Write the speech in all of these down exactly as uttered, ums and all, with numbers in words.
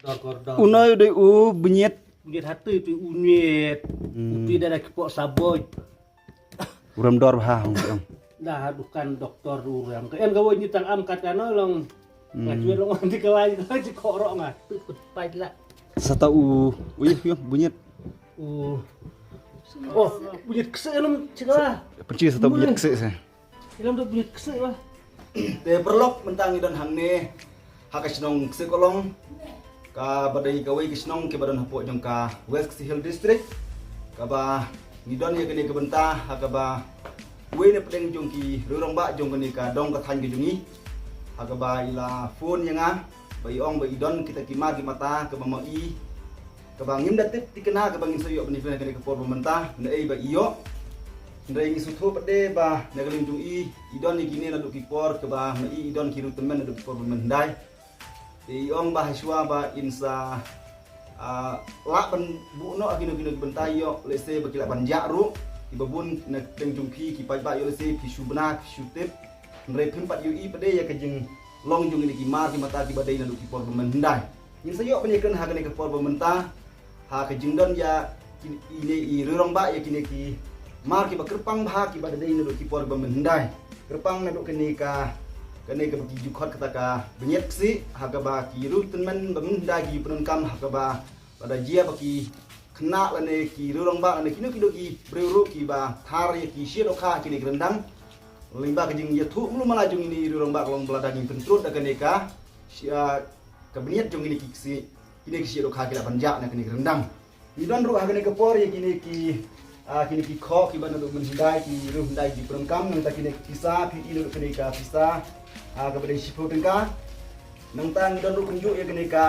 Dor kordor. Uno u dei u bniet. Bniet hati tu unyet. Hmm. Uti da da kipok saboj. Uram dor bha hong dong. Da dukan doktor uram. Ka en ka woi ni tang am kat ano long. Hmm. Nga cuit long di kelai kelai ci kok rok nga. Tu kut pai la. Sata u, u yeh yeh bniet. U. Oh, bniet kse lem cik la. Penci sata bniet kse se. Ilem tu bniet kse ba. Te paralok, mynta ngi don hangne ha ka shnong Ksekolong, kaba dei kawei ka shnong kaba don hapoh jong ka West Khasi Hills District, kaba ngi don ïa kane ka bynta ha kaba wei na pdeng jong ki riew rangbah jong kane ka dong ka thaiñ ka jong ngi, ha kaba i la phone ïa nga ba i ong ba i don kita ki mar ki mata kaba ma i, kaba ngim da tip thikna, kaba ngin sa ïoh ban ïa kane ka por ba mynta, na ei ba i ïoh. Hynrei ngi sngewthuh pat de ba na ka liang jong i, i don ïa kine naduh ki por kaba ma i, i don ki riew tymmen naduh ki por ba mynhyndai. Te i ong ba hashwa ba in sa, ah, lah ban buh noh ha kino kino ki bynta ïoh, lehse ba ki lah ban jah ruh, kiba bun na pdeng jong phi ki paidbah ïoh lehse phi shu bna, phi shu tip. Hynrei phim pat ïohi pat de ïa ka jinglong jong kine ki mar ki mata kiba dei naduh ki por ba mynhyndai. Ngin sa ïoh ban ïakren ha kane ka por ba mynta ha ka jingdon ïa kine i riew rangbah ïa kine ki mar kiba kyrpang bha kiba dei naduh ki por ba mynhyndai. Kyrpang naduh kane ka, kane kaba ki ju khot kata ka bniet kse, ha kaba ki riew tymmen ba mynhyndai ki ju pyndonkam ha kaba lada jia ba ki khynnah lane ki riew rangbah lane kino kino ki briew ruh kiba thar ïa ki shia dohkha ha kine ki ryndang. Lyngba ka jingïathuh mluh mala jong kine ki riew rangbah ka long ba lada ngin pyntrud da kane ka shia, ka bniet jong kine ki kse, kine ki shia dohkha ki lah ban jah na kine ki ryndang. Ngi don ruh ha kane ka por ïa kine ki, ah, kine ki khoh kiba naduh mynhyndai ki riew hyndai ki pyndonkam, nangta kine ki pisa phi i naduh kane ka pisa, ah, kaba dei shiphew tyngka. Nangta ngi don ruh kumjuh ïa kane ka,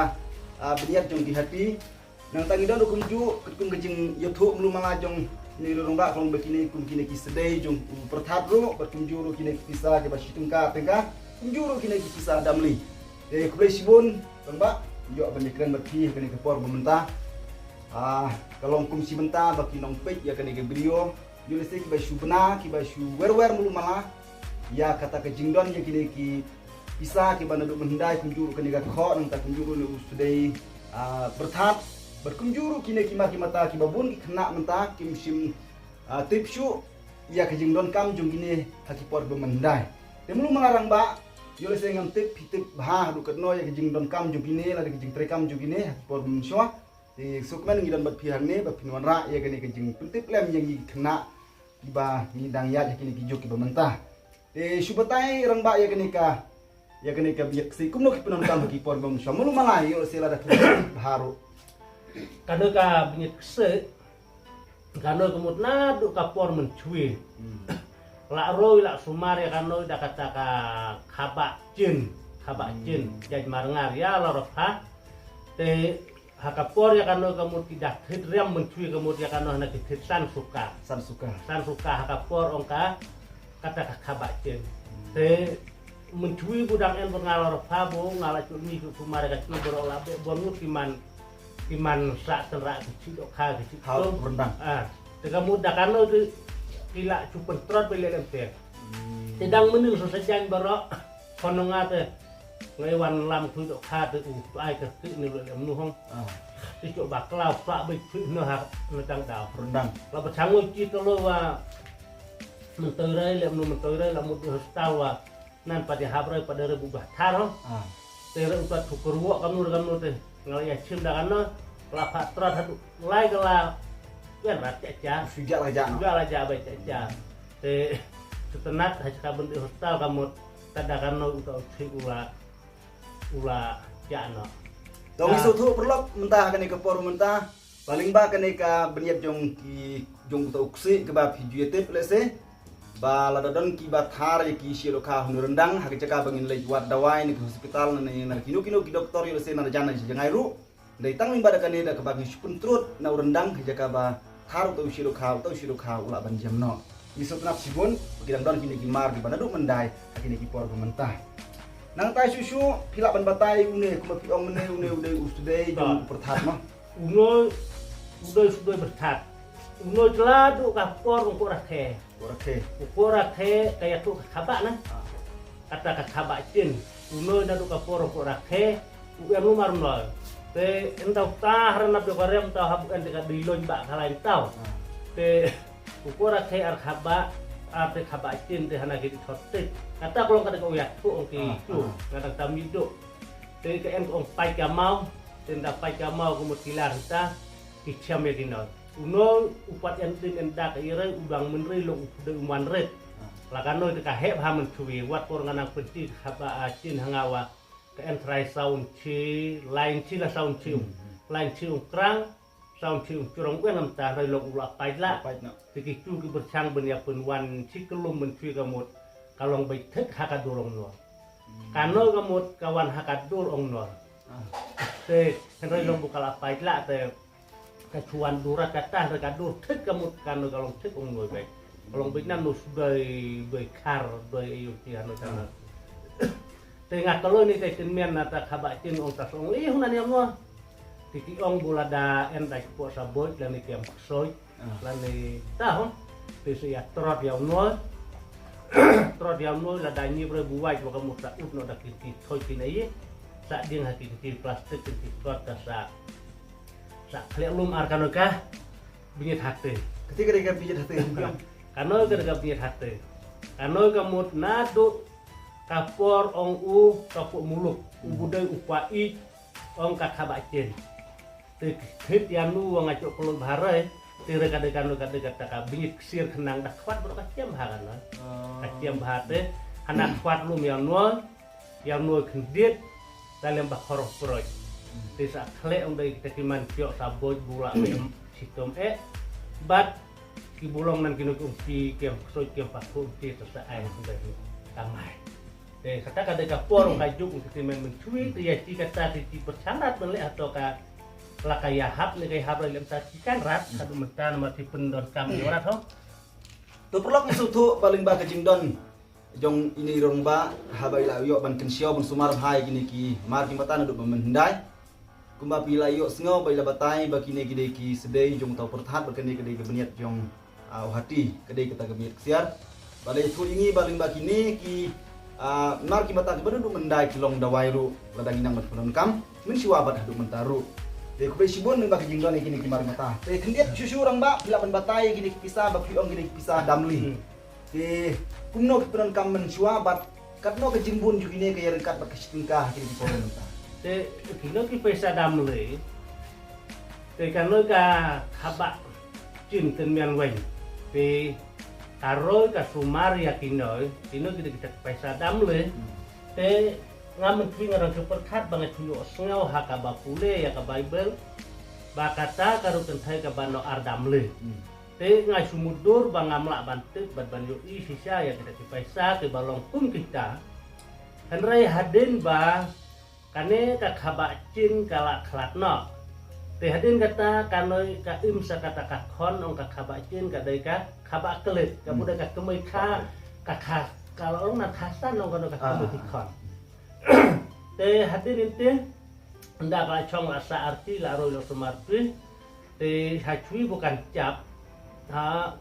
ah, bniet jong ki hati. Nangta ngi don ruh kumjuh katkum ka jingïathuh mluh mala jong kine riew rangbah ka long ba kine kum kine ki sdei jong u pyrthat ruh, bad kumjuh ruh kine ki pisa kiba shi tyngka tyngka, kumjuh ruh kine ki pisa damli. Te khublei shibun rangbah, ïoh ban ïakren bad phi ha kane ka por ba mynta. Ah, ka long kum shi bynta ba ki nongpeit ïa kane ka video ïoh lehse kiba shu bna, kiba shu wer wer mluh mala ïa kata ka jingdon ïa kine ki pisa kiba naduh mynhyndai, kumjuh ruh kane ka khoh, nangta kumjuh ruh ne u sdei, ah, pyrthat, bad kumjuh ruh kine ki mar ki mata kiba bun ki khynnah mynta kim shym, ah, tip shuh ïa ka jingdonkam jong kine ha ki por ba mynhyndai. Te mluh mala rangbah, ïoh lehse ngam tip phi tip bha haduh katno ïa ka jingdonkam jong kine lane ka jingtreikam jong kine ha ki por ba mynshuwa. Te sukmen ngi don bad phi hangne ba phin wanrah ïa kane ka jingpyntip lem ïa ngi ki khynnah kiba ngi dang ïaid ha kine ki juk kiba mynta. Te shu batai rangbah ïa kane ka, ïa kane ka bniet kse kumno ki pyndonkam ha ki por ba mynshuwa. Mluh mala ïoh lehse lada phi bha ruh. Kane ka bniet kse, kano ka mut naduh ka por mynshuwa. Hmm. La roi la sumar ïa kano da kata ka Khabah Chin, Khabah Chin, hmm, jait Marngar ïa la roh ha. Te ha ka por ïa kano ka mut ki da thied riam mynshuwa ka mut ïa kano na ki thied san suka. San suka. San suka ha ka por ong ka kata ka Khabah Chin. Te mynshuwa bu dang en ba nga la roh ha bu nga la chut ni ku sumar ïa ka chut baroh la beh bon mut ki man ki man sa tynrah ki chi dohkha ki chi ha, tum. Ryndang. Ah, te ka mut da kano te ki la chu pyntrot ba leh lem te. Hmm. Te dang mynnin sa sa jan baroh. Khon nga te ngai wan lam khui dohkha te u ai ka ti ni leh lem nu hong. Ah. Te chok ba klau pla bai khui no ha na dang dau. Ryndang. La ba chang ngoi chi to lo wa. Mentoi rai lem nu mentoi rai la mut di hospital wa. Nan pat ïa hap roi pat da roi bu bah thar ho. Ah. Te roi u pat thu kyrwoh kamnu kamnu te. Nga la ïa chim da kano. La pha trot haduh lai ka la. Wen rat cha cha. Shu jah la jah no. Shu jah la jah bai cha cha. Te shu tynat ha cha ka bynta hospital ka mut. Ka da kano u ta u thik u la. U la jah no. To ngi sngewthuh paralok mynta ha kane ka por mynta. Ba lyngba kane ka bniat jong ki jong uta u ksih kaba phi ju ïatip lehse. Ba lada don kiba thar ïa ki shia dohkha ha une u ryndang ha ka jaka ba ngin leit wad dawai na ki hospital na ne na kino kino ki doktor ïoh lehse na jan na jngai ruh. Dei tang lyngba da kane da kaba ngi shu pyntrud na u ryndang ha jaka ba thar uta u shia dohkha, uta u shia dohkha u lah ban jem noh. Ngi sngewtynnat shibun ba ki dang don kine ki mar kiba naduh mynhyndai ha kine ki por ba mynta. Nangta shuh shuh phi lah ban batai une kumba phi ong une, une u dei u sdei jong u pyrthat noh. Uno u dei u sdei pyrthat. Uno jla duh ka por u ko rakhe. Ko rakhe. U ko rakhe ka ïathuh ka Khabah na. Ah. Kata ka Khabah Chin. Uno jla duh ka por u ko rakhe. U em u mar noi. Te ynda uta ha ranab jong ka rem, uta hap en te ka dei loin ba ka lain tau. Te u kora te ar khaba, ar te khaba chin te hana ki di thot te. Kata ka long kata ka u ïathuh ong ki tu. Nga dang tam ïuh. Te ka en ka ong pai ka mau, te ynda pai ka mau ka mut ki lar ta ki chiam ïa ki nor. U nor u pat en ding en dak ïa re u dang mynri long u pdei u man ret. La ka noi te ka hep ha men chui wat por nga nang pynti ka khaba a chin ha nga wa. Ka en trai saun chi, lain chi la saun chi ung. Lain chi ung krang, saun chi ung churong wen am ta roi long u la pait la. Pait na. Te ki chu ki berchang ben ïa pynwan chi kelum ben chui ka mut. Ka long bai thik ha ka dur ong nor. Ka noi ka mut ka wan ha ka dur ong nor. Te hynrei long bu ka la pait la te ka chuan dur ka ta hynrei ka dur thik ka mut ka noi ka long thik ong noi bai. Ka long bai nan no sudai bai khar bai ayu ti ha noi ka na. Te nga ka loi ni te tin mian na ta khaba chin ong ta song li huna ni ong. Ti ki ong bu la da en da ki po sa boi la ni kiam soi. La ni ta hong. Te se ya trot ya noi. Trot ya noi la da ni bre bu wai ba ka mu sa ut no da ki ti thoi ki nei. Sa ding ha ki ti plastik ki ti trot ka sa. Sa khlek lum ar ka noi ka. Bingit hate. Kati ka dei ka bingit hate. Ka noi ka dei ka bingit hate. Ka noi ka mut na du ka por ong u ka pu muluk. U budai u pa i ong ka khaba chin. Te khit ya nu wa nga chok kolon bharai. Te re ka de ka nu ka de ka ta ka bingit ksir khnang da khwat bro ka chiam bha ka na. Ka chiam bha te hana khwat lum ya nu ya nu khndit ta lem ba khorok proi. Te sa khle ong dei kita ki man chiok sa boj bula em chitom e. Bat ki bulong nan ki nu ki ung pi kiam ksoi kiam pa khu ti sa sa ai ong dei ka mai. Te kata ka dei ka por ka juk ka ti men men chui te ya chi kata ti ti perchandat men le ato ka la ka ya hap ne ka ya hap le ta chi kan rat ka du menta na ma ti pen don kam ni rat ho. To perlok musuh tu paling ba ka jingdon jong ini rong ba ha ba ila yo ban ken sio ban sumar hai kini ki mar ki mata na du ban men hendai. Kumba pi la yo sngo ba ila batai ba kini ki dei ki sedei jong tau perthat ba kini ki dei ki beniat jong ah, u hati ka dei kata ka miet ksiar. Ba dei thul ingi ba ling ba kini ki ah, nar ki mata ki ba du mendai ki long dawai ru la dang inang ban penon kam. Min siwa bat hadu menta ru. Te ku be sibun ling ba ki jingdon kini ki mar mata. Te khyndiat shu shu rang ba pila ban batai kini ki pisa ba ki ong kini ki pisa damli. Te kumno ki penon kam min siwa bat katno ka jingbun ju kini ka ya ryngkat bat ka shitingka kini ki pisa menta. Te kino ki pisa damli. Te ka noi ka khaba chin ten mian weng. Te ka roi ka sumar ya ki noi, ki noi kita kita paisa dam le. Te nga men thui nga rang super khat ba nga thui o sngau ha ka ba pule ya ka Bible. Ba kata ka ru kenthai ka ba no ar dam le. Te nga sumudur ba nga mlak ban tip ban ban yo i sisa ya kita ki paisa ki ba long kum kita. Hynrei hadin ba Kane ka khaba chin ka la khlat noh. Te hadin kata ka noi ka im sa kata ka khon ong ka khaba chin ka dei ka khaba klet ka budai ka kemoi kha ka kha ka la ong na kha san ong ka noi ka kemoi ki khon. Te hadin inte nda ka la chong la sa arti la roi lo sumar pi. Te ha chui bukan chap ha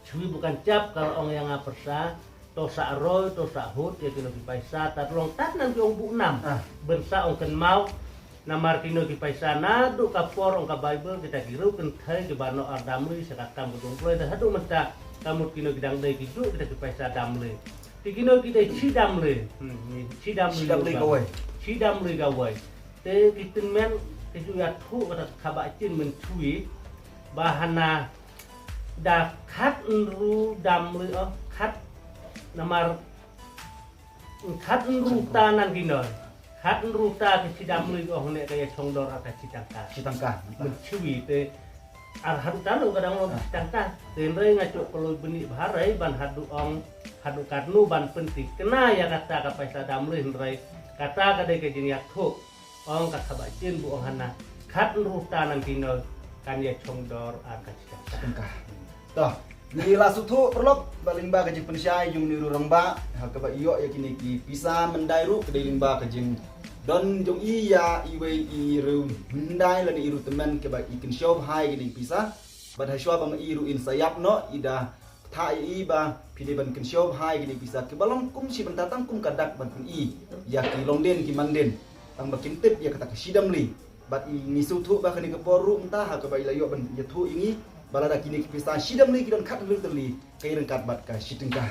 Chui bukan chap ka la ong ya nga persa to sa roi to sa hut ya kino ki paisa tat long tat nan ki ong bu nam. Ben sa ong ken mau. Namar kino ki paisa na du ka por ong ka Bible kita ki ru ken thai ki ba no ar damli sa ka kam ka dong ploi da hadu menta kamut kino ki dang dei ki ju kita ki paisa damli. Ti kino ki dei chi damli. Chi damli ka wai. Chi damli ka wai. Te ki tin men ki ju ya thu kata khaba chin men chui. Ba hana Da khat nru dam le oh khat namar khat nru ta nan ki noi khat nru ta ki chi dam le oh ne ka ya chong dor ka chi tangka. Chi tangka. Men chui te ar hadu ta lo ka dang lo chi tangka. Te nrei nga chok ko lo bini bharai ban hadu ong hadu kat nu ban penti kena ya kata ka paisa dam le nrei kata ka dei ka jing yak thuk. Ong ka khaba chin bu ong hana khat nru ta nan ki noi kan ya chong dor ar ka chika. Tengkah. Toh, ni la suthu perlok ba ling ba ka jingpynshai jong ni ru rang ba ha kaba io ya kini ki pisa mendai ru ka dei ling ba ka jing don jong i ya i wei i ru mendai la ni i ru temen kaba i kin show hai kini ki pisa. Bad ha shwa ba ma i ru in sayap no i da Tha i ba phi dei ban kynshew bha ïa kine pisa kiba long kum shi bynta tang kum ka dak ban pyni ïa ki longdien ki mandien. tang ba kin tip ïa kata ka shidam li. Bad i ngi sngewthuh ba kane ka por ruh mynta ha kaba i la ïoh ban ïathuh ïa ngi ba lada kine ki pisa shidam li ki don khathynriew tylli, ka ïa ryngkat bad ka shi tyngka.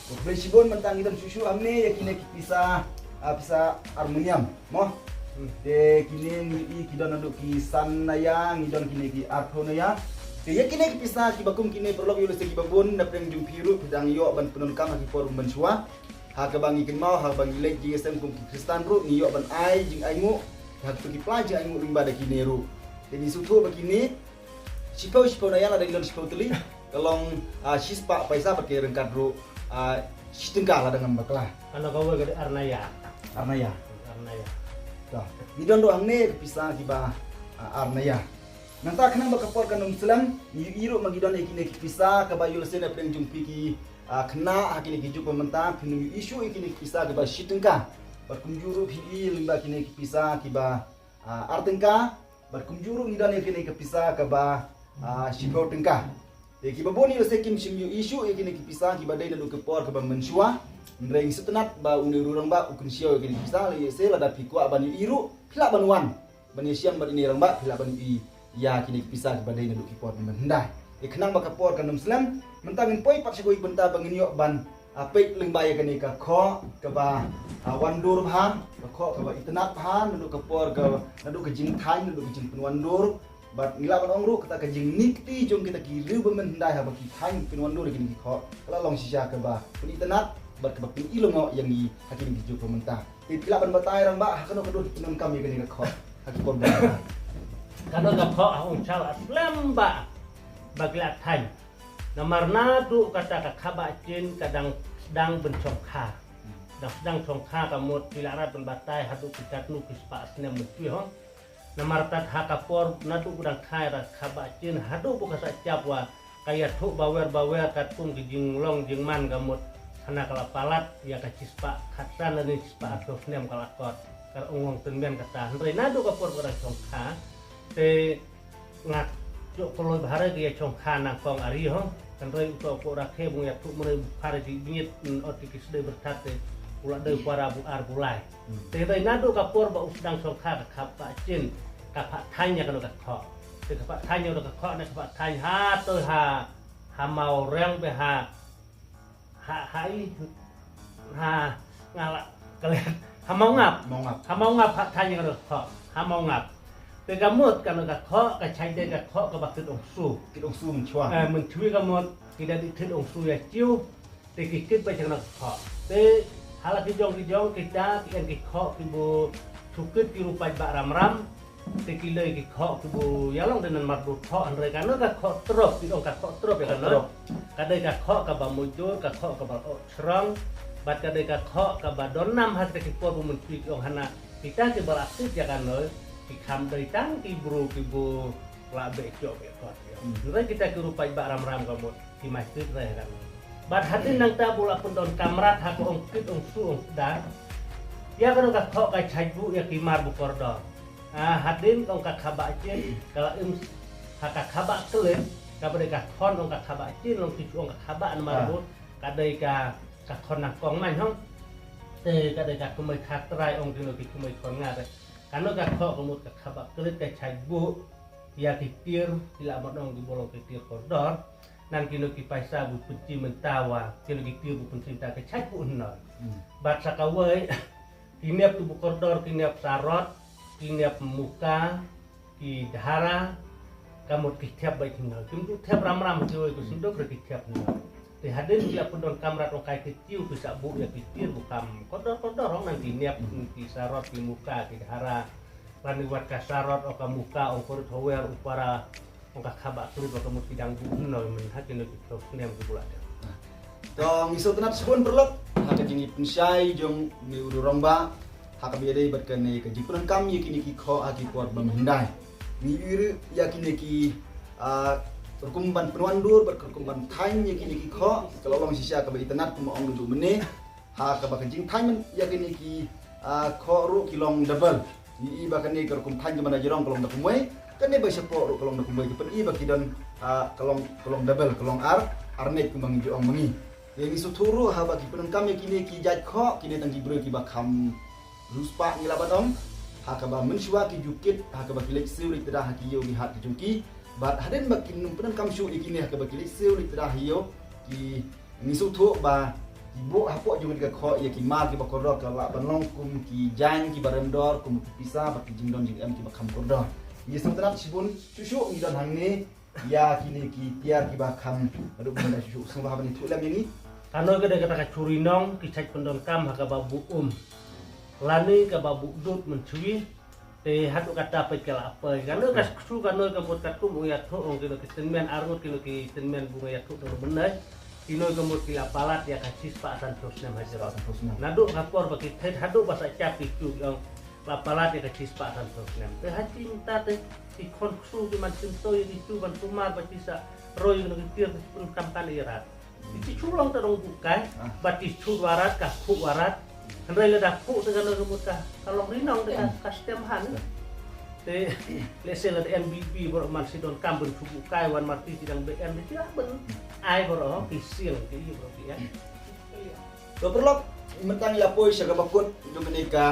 Khublei shibun. Mynta ngi don shuh shuh hangne ïa kine ki pisa, ah, pisa harmonium mo. Te kine ngi ïohi ki don naduh ki san naya, ngi don kine ki arphew naya. Te ïa kine ki pisa kiba kum kine, paralok ïa lehse kiba bun na pdeng jong phi ruh phi dang ïoh ban pyndonkam ha ki por mynshuwa. Ha kaba ngi kynmaw, ha kaba ngi leit jingïaseng kum ki Khristan ruh ngi ïoh ban ai jingainguh ha kito ki pla jingainguh lyngba da kine ruh. Te ngi sngewthuh ba kine shiphew, shiphew naya lada ngi don shiphew tylli, ka long, ah, shispah paisa bad ka ïa ryngkat ruh, ah, shi tyngka lada ngam bakla. Kano kawei ka dei ar naya. Ar naya. Ar naya. To, ngi don ruh hangne ka pisa kiba, ah, ar naya. Nangta khnang ba ka por kan ym slem, ngi ïohi ruh ma ngi don ïa kine ki pisa kaba ïa lehse na pdeng jong phi ki, ah, khynnah ha kine ki juk ba mynta, phin ïohi shuh ïa kine ki pisa kiba shi tyngka. Bad kumjuh ruh phi ïohi lyngba kine ki pisa kiba, ah, ar tyngka. Bad kumjuh ruh ngi don ïa kine ki pisa kaba, ah, shiphew tyngka. Te kiba bun ïa lehse kim shym ïohi shuh ïa kine ki pisa kiba dei naduh ka por kaba mynshuwa. Hynrei ngi sngewtynnat ba une u rangbah u kynshew ïa kine ki pisa, lehse lada phi kwah ban ïohi ruh phi lah ban wan ban ïashem bad ine i rangbah, phi lah ban ïohi ïa kine ki pisa kiba dei naduh ki por mynhyndai. Te khnang ba ka por kan ym slem, mynta ngin poi pat sha kawei ka bynta ba ngin ïoh ban, ah, peit lyngba ïa kane ka khoh kaba, ah, wan dur bha, ka khoh kaba itynnat bha naduh ka por ka, naduh ka jingthaiñ, naduh ka jingpynwandur. Bad ngi lah ban ong ruh kata ka jingnik kti jong kita ki riew ba mynhyndai haba ki thaiñ pynwandur ïa kine ki khoh, ka la long shisha kaba pynitynnat bad kaba pyni lyngngoh ïa ngi ha kine ki juk ba mynta. Te phi lah ban batai rangbah, ha kano ka dur phi pyndonkam ïa kane ka khoh ha ki por ba mynta? Kano ka khoh ha u shal ha slem ba, ba ki la thaiñ. Namar naduh kata ka Khabah Chin ka dang sdang ban shongkha. Dang sdang shongkha ka mut, phi lah rat ban batai haduh ki katno ki spah snem mynshuwa hong. Namar tat ha ka por naduh ba dang kha ïa ka Khabah Chin haduh ba ka sa jop wa ka ïathuh bawer bawer katkum ki jinglong jingman ka mut. Hana ka la palat ïa ka shispah khatsan lane shispah arphew snem ka la kot. Ka ong long tynmen kata. Hynrei naduh ka por ba dang shongkha te nga juk kloi bha re ki ïa shongkha nangkong ari hong. Hynrei uto u rakhe bun ïathuh mrei bha re ki bingit, mm, ot ki sdei byrthat te u la dei para bu ar bu lai. Hmm. Te hynrei naduh ka por ba u sdang shongkha ka Khabah Chin ka phah thaiñ ïa kano ka khoh. Te ka phah thaiñ ïa kano ka khoh ne ka phah thaiñ ha to ha, ha Mawreng bad ha, ha, ha i, ha, nga la klet. Ha Mawngap. Mawngap. Ha Mawngap phah thaiñ ïa kano ka khoh. Ha Mawngap. Te ka mut kano ka khoh ka shait dei ka khoh kaba kit ong su. Kit ong su mynshuwa. Eh, mynshuwa ka mut ki da dih kit ong su ïa siew. Te ki kit beit sha kano ka khoh. Te ha la ki jong ki jong kita ki ïeng ki khoh ki bu shu kit ki ruh paidbah ram ram. Te ki lei ki khoh ki bu ïalong dei namar bu khoh hynrei kano ka khoh trup, ki ong ka khoh trup ïa kano. Trup. Ka dei ka khoh kaba mujur, ka khoh kaba oh shrong. Bad ka dei ka khoh kaba don nam ha kita ki por bu mynshuwa ki ong hana. Kita kiba la kit ïa kano ki kham dei tang ki bru ki bu la beh jop beh kot. Hmm. Hynrei kita ki ruh paidbah ram ram ka mut. Ki mashit re kan. Bad hadien nangta bu la pyndonkam rat ha ka ong kit ong su ong sdang. Ïa kano ka khoh ka shait buh ïa ki mar bu kordor. Ah, hadien ka ong ka Khabah Chin ka la im ha ka Khabah Klet, kaba dei ka khon ong ka Khabah Chin, long ki shu ong ka Khabah namar bu ka dei ka, ka khon nangkong man hong. Te ka dei ka kmie khatrai ong kino ki kmie khon nga te. Kano ka khoh ka mut ka Khabah Klet ka shait buh ïa ki tiar, ki la ban ong ki ba long ki tiar kordor. Nang kino ki paisa bu pynshim mynta wa kino ki tiar bu pynshim mynta ka shait buh hynno. Hmm. Bad sa kawei ki nep tu bu kordor, ki nep sarot, ki nep muka, ki dhara, ka mut ki thep beit hynno. Kim ju thep ram ram kiwei ki snduk re ki thep hynno. Te hadien ki la pyndonkam rat ong kai ki tiew ki sa buh ïa ki tiar bu kam kordor kordor ong nang ki nep, hmm, ki sarot, ki muka, ki dhara. Lane wat ka sarot, o ka muka, ong ko rit hawer u para, ong ka Khabah Klet, o ka mut ki dang buh hynno mynta kino ki phew snem ki buh la dep. To ngi sngewtynnat shibun paralok ha ka jingïapynshai jong une u rangbah ha kaba ïadei bad kane ka jingpyndonkam ïa kine ki khoh ha ki por ba mynhyndai. Ngi ïohi ruh ïa kine ki, ah, rukom ban pynwandur bad rukom ban thaiñ ïa kine ki khoh ka la long shisha kaba itynnat kumba ong duh mynne. Ha kaba ka jingthaiñ ïa kine ki, ah, khoh ruh ki long double. Ngi i ba kane ka rukom thaiñ ka mana jrong ka long da kumwei, kane ba shapoh ruh ka long da kumwei, ka pyni ba ki don, ah, ka long, ka long double, ka long ar, ar neit kumba ngi ju ong ma ngi. Ïa ngi sngewthuh ruh haba ki pyndonkam ïa kine ki jait khoh, kine tang ki briew kiba kham riewspah ngi lah ban ong. ha kaba mynshuwa ki ju kit ha kaba ki leit siew leit trai ha ki ïew ki hat ki jong ki. Bad hadien ba kin ym pyndonkam shuh ïa kine ha kaba ki leit siew leit trai ha ïew, ki ngi sngewthuh ba ki buh hapoh jong ka khoh ïa ki mar kiba kordor ka lah ban long kum ki jaiñ kiba rem dor, kum ki pisa bad ki jingdon jingem kiba kham kordor. Ngi sngewtynnat shibun, shuh shuh ngi don hangne ïa kine ki tiar kiba kham haduh mynta shuh shuh. Sngewbha ban ïathuh lem ïa ngi. Kano ka dei kata ka churi nong ki chait pyndonkam ha kaba buh um lane kaba buh dud mynchwi. Te haduh kata peit ka la pei. Kano ka shu kano ka mut katkum u ïathuh ong kino ki tynmen arngut kino ki tynmen bu nga ïathuh tu mynne. Kino ka mut ki la palat ïa ka chispah san phew snem hajrong. Naduh ka por ba ki thet haduh ba sa chap ki chu ki ong la palat ïa ka chispah san phew snem. Te ha chi mynta te ki khon ksu ki man chim to ïa ki chu ban sumar ba chi sa roi kino ki tiar ki pun kam kan ïa rat. Ki chu long ta dong bukai, ba ki chu warat ka khu warat. Hynrei lada khu te kano ka mut ka ka long ri nong te ka ka stem han. Te lehse lada M B B bor man si don kam ban chu bukai wan marti ti dang be en ti lah ban ai bor ki siang ki bor ki ya. To paralok, mynta ngi la poi sha kaba kut jong kane ka,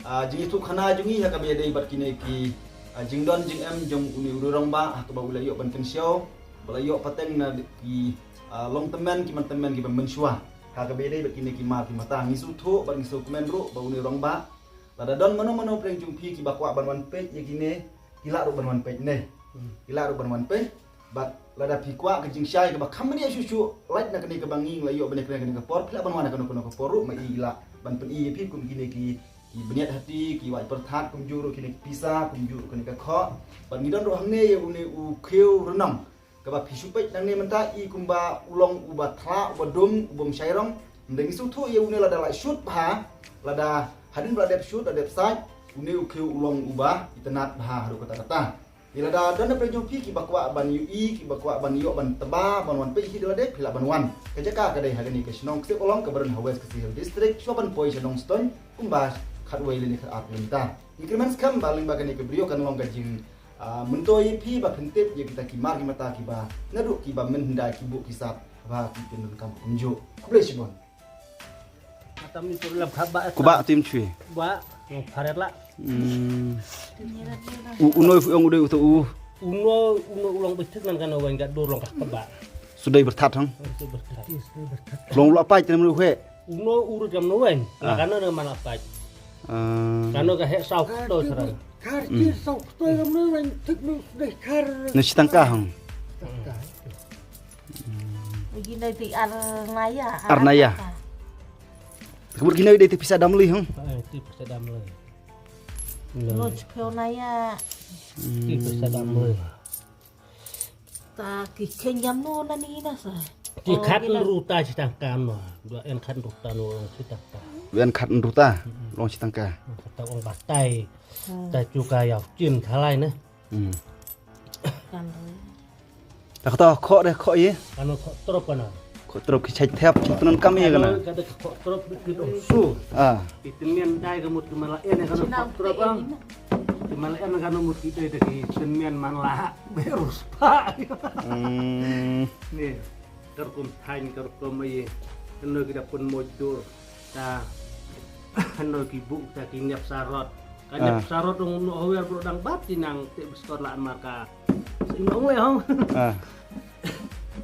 ah, jingïathuh khana jong ngi ha kaba ïadei bad kine ki, ah, jingdon jingem jong une u rangbah ha kaba u la ïoh ban kynshew, ba la ïoh pateng na ki, ah, long tymmen ki man tymmen kiba mynshuwa ha kaba ïadei bad kine ki mar ki mata. Ngi sngewthuh bad ngi sngewkmen ruh ba une u rangbah lada don mano mano pyrshah jong phi kiba kwah ban wan peit ïa kine, ki lah ruh ban wan peit ne. Ki lah ruh ban wan peit. Bad lada phi kwah ka jingshai kaba kham bniah shuh shuh, lait na kane kaba ngi la ïoh ban ïakren kane ka por, phi lah ban wan na kano kano ka por ruh, ma i lah ban pyni ïa phi kum kine ki, ki bniat hati, ki wait pyrthat kumjuh ruh kine ki pisa, kumjuh ruh kane ka khoh. Bad ngi don ruh hangne ïa une u khiew rnong. Kaba phi shu peit nangne mynta i kumba u long uba thla, uba dum, uba mshairong. Hynrei ngi sngewthuh ïa une lada la shut bha, lada hadien ba la dep shut, la dep sait, une u khiew u long uba itynnad bha haduh katta katta. Ïa lada don na pyrshah jong phi kiba kwah ban ïohi, kiba kwah ban ïoh ban tba, ban wan peit hi da lade, phi lah ban wan. Ka jaka ka dei ha kane ka shnong Ksep Olong kaba don ha West Khasi Hills District, shuwa ban poi sha Nongstoiñ, kumba khatwei lane khatar kilometer. Ngi kyrmen skhem ba lyngba kane ka video kan long ka jing, ah, myntoi ïa phi ba phin tip ïa kita ki mar ki mata kiba naduh kiba mynhyndai ki buh ki sat ba ki pyndonkam kumjuh. Khublei shibun. Atam ni tu lem khat ba. Ku ba tim chui. Ba, ngam pharet la. Hmm. U, u noi fu ong u dei u to u. U noi, u noi u long bithik nan kan wan ka dur long ka ba. Sudai berthat hang. Sudai berthat. Long la pai tem ru he. U noi u ru jam no wen. La Ah. Kan no man la pai. Ah. Kan no ka he sau to sarang. Kar ti sau to jam no wen tik no sudai kar. Ne sitang ka hang. Tang ka. Ginai ti ar naya, ar Ar naya. Apa? Kebut ginai dei ti pisa dam li hang. Eh, ti pisa dam li. Lo chkeo naya. Ti pisa dam li. Ta ki kenyam no na ni na sa. Ki Oh, khat gila. Ruta chi tang kam no. Dua en khat ruta no long chi tang kam. Dua en khat ruta long chi tang kam. Kata ong batai. Hmm. Ta chu ka yau chin thalai ne. Hmm. Kan ri. Ta kata khoh de khoh ye. Kano khoh trop kana. Khoh trop ki chai thep chi tunan kam ye kana. Kano kata khoh trop ki dong su. Ah. Ki tynmian dai ka mut ki mala en kano khoh trop ang. Ki mala en kano mut ki dai de ki tynmian man la berus pa. Hmm. Ni. Kar kum thain kar kum ye. Kano ki da pun mojur. Ta. Kano ki bu ta ki nyap sarot. Ka nyap Ah. Sarot dong no hawer bro dang bat ti nang te beskor la mar ka. Sing dong le hong. Ah.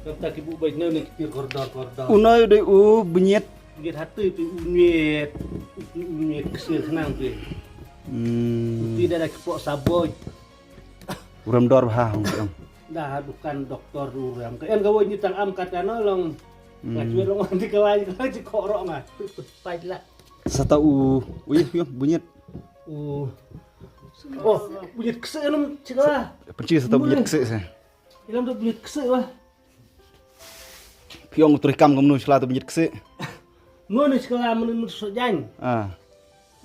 Kata ki bu bai ne ne ki tir kordor kordor. Unai dei u benyet. Ngiet hatu tu unyet. Tu unyet kesir kenang tu. Hmm. Tu dah dah kepok saboi. Uram dor bha hong dong. Dah bukan doktor uram. Ke en ka woi ni tang am kat kano long. Hmm. Ngat wei long di kelai kelai ci kok rok ngat. Pait lah. Sata u, u ye, u ye, benyet. U. Oh, benyet kese enam cekala. Penci sata benyet kese se. Ilam tu benyet kese wah. Piong terus kam kamu sela tu benyet kese. Mun ni sekala mun mun so jan. Ah.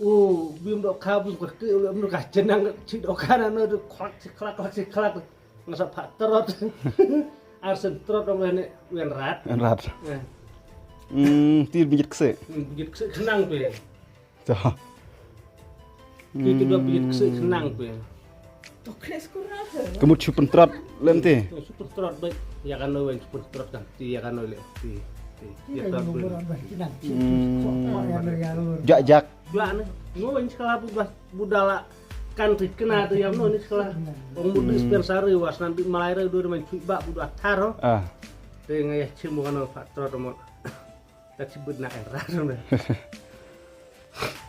Oh, bim dok ka bim ka ke ulam dok ka jenang ci dok ka na no dok klak ci klak klak ci klak. Ngasa pak terot. Arsen terot dong ne wen rat. Wen rat. Eh. Hmm, ti benyet kese. Hmm, benyet kese kenang pe. Toh. Ki kedua benyet kese kenang pe. Kemut chu pentrot lem ti. Chu pentrot baik. Ya kan lo wen chu pentrot kan. Ti ya kan lo le ti. Ti. Ya kan lo. Hmm. Jak jak. Dua ne. Ngo in skala bu ba bu dala kan rit kena tu yam no ni skala. Ong bu dispensary was nan bi malai re du man chui ba bu da tharo. Ah. Te nga ya chim bu kano factor mo. Ta chibut na era tu na.